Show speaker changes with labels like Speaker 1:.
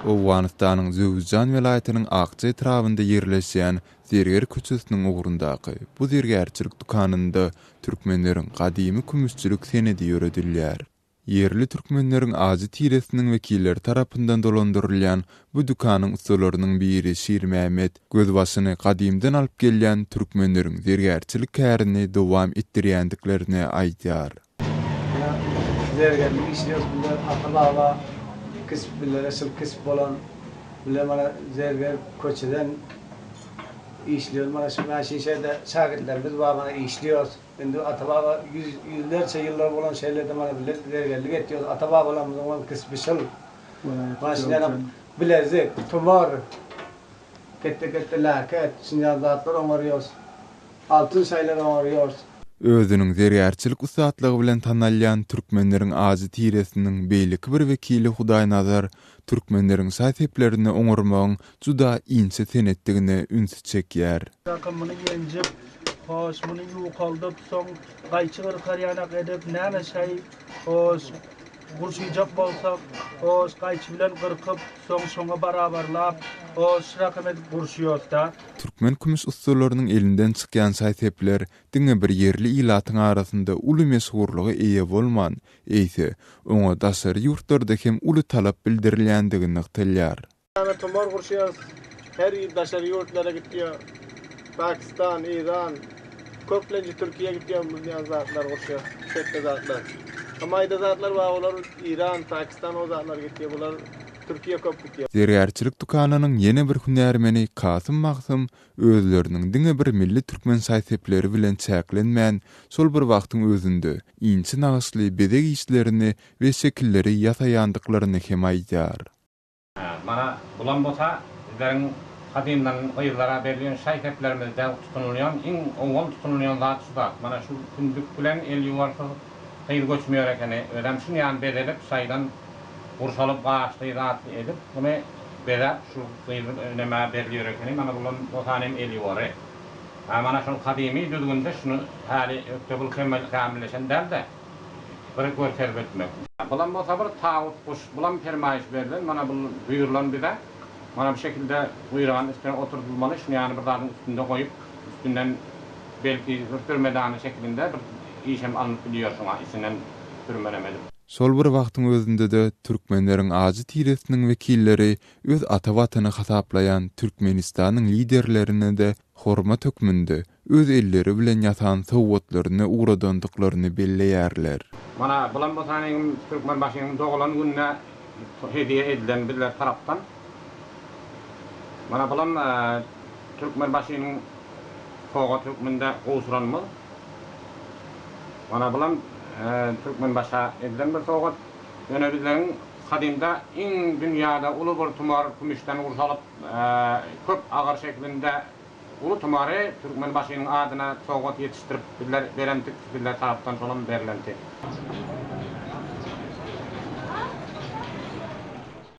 Speaker 1: Owganystanyň Jöwüzjan welaýatynyň Akja etrabynda ýerleşýän Zerger köçesiniň ugrundaky bu zergärçilik dükanynda türkmenleriň gadymy kümüşçilik senedi ýöredilýär. Ýerli türkmenleriň ajy tiresiniň wekilleri tarapyndan dolandyrylýan bu dükanyň ussalarynyň biri Şirmämmet gözbaşyny gadymdan alyp gelýän türkmenleriň zergärçilik kärini dowam etdirýändiklerini aýdýar.
Speaker 2: Zergärlik işliyoruz bile ata baba kisp bile şul kisp bolan bile mana zerger köçeden işliyoruz mana şu mana şişede şagirtlerimiz bar mana işliyoruz indi ata baba yüz yüzlerçe ýyllar bolan şeýlerde mana bile zergerlik etýärüz ata babalarymyzyň bolan kisbi şul mana şundan bilezik tumar ketde ketde läket şundan zatlar oňarýarys. Altyn şaýlar oňarýarys.
Speaker 1: Özüniň zergärçilik ussatlygy bilen tanalýan türkmenleriň ajy tiresiniň beýleki bir wekili Hudaýnazar türkmenleriň şaý-seplerini oňarmagyň juda inçe senetdigine ünsi çekýär.
Speaker 3: Kaka muny ýenjip, hoş, muny ýukaldyp, soň gaýçy gyrkar ýanak edip, näme şaý, hoş, gurşujak bolsak, hoş, gaýçy bilen gyrkyp, soň şoňa barabarlap, hoş, şurakam edip gurşuýos-da.
Speaker 1: Türkmen kümüş ussalarynyň elinden çykýan şaý-sepler diňe bir ýerli ilatyň arasynda uly meşhurlyga eýe bolman, eýse, oňa daşary ýurtlarda hem uly talap bildirilýändigi nygtalýar.
Speaker 2: Ýa tumar gurşaýarys her ýyl daşary ýurtlara gitýär Pakistan, Iran, köplenç Türkiýä gitýär bu zatlar gurşaýarys ketde zatlar. Maýda zatlar bar olar Iran, Pakistan o zatlar gitýär bular Türkiýä köp gitýär.
Speaker 1: Zergärçilik dükanynyň ýene bir hünärmeni Kasym Magsym özleriniň diňe bir milli türkmen şaý-sepleri bilen çäklenmän, şol bir wagtyň özünde inçe nagyşly bezeg işlerini we şekilleri ýasaýandyklaryny hem aýdýar.
Speaker 4: Mana bulam bolsa bizleriň gadymdan gyzlara berilýän şaý-seplerimizde tutunylýan iň owal tutunylýan zat şu zat. Mana şu kündük bilen el ýuwarsyz gyz göçmeýär ekeni. Özem şunýan bezelip şaýdan gurşalyp gaşly zatly edip muny bezäp şu gyz nämä berilýär ekeni. Mana bulam bolsa hem el ýuwary. Hä mana şol gadymy düzgünde şuny häli ökde bul kämilleşen däl-de. Bir görkezip ötmek. Bulam bolsa bir tawus guş, bulam permaýyş berlen, mana bul buýrulan bize. Mana bu şekilde guýrugam üstüne oturdylmaly, şuny ýaly bir zadyň üstünde goýup, üstünden belki bir sürmedany şekilinde bir işem alnyp bilýär şuňa, içinden sürmenem edip.
Speaker 1: Şol bir wagtyň özünde-de türkmenleriň ajy tiresiniň wekilleri öz ata Watany hasaplaýan Türkmenistanyň Liderlerine-de hormat hökmünde öz elleri bilen ýasan sowgatlaryny ugradandyklaryny belleýärler.
Speaker 4: Mana bulam bolsanyň Türkmenbaşynyň doglan gününe hediýe edilen bizler tarapdan. Mana bulam Türkmenbaşynyň sowgat hökmünde gowşuranymyz. Mana bulam Türkmenbaşa edilen bir sowgat. Ýöne bizleriň gadymda iň dünýäde uly bir tumar kümüşden gurşalyp köp agyr şeklinde Uly tumary Türkmenbaşynyň adyna sowgat ýetişdirip bizler berentik, bizler tarapdan şolam berlenti.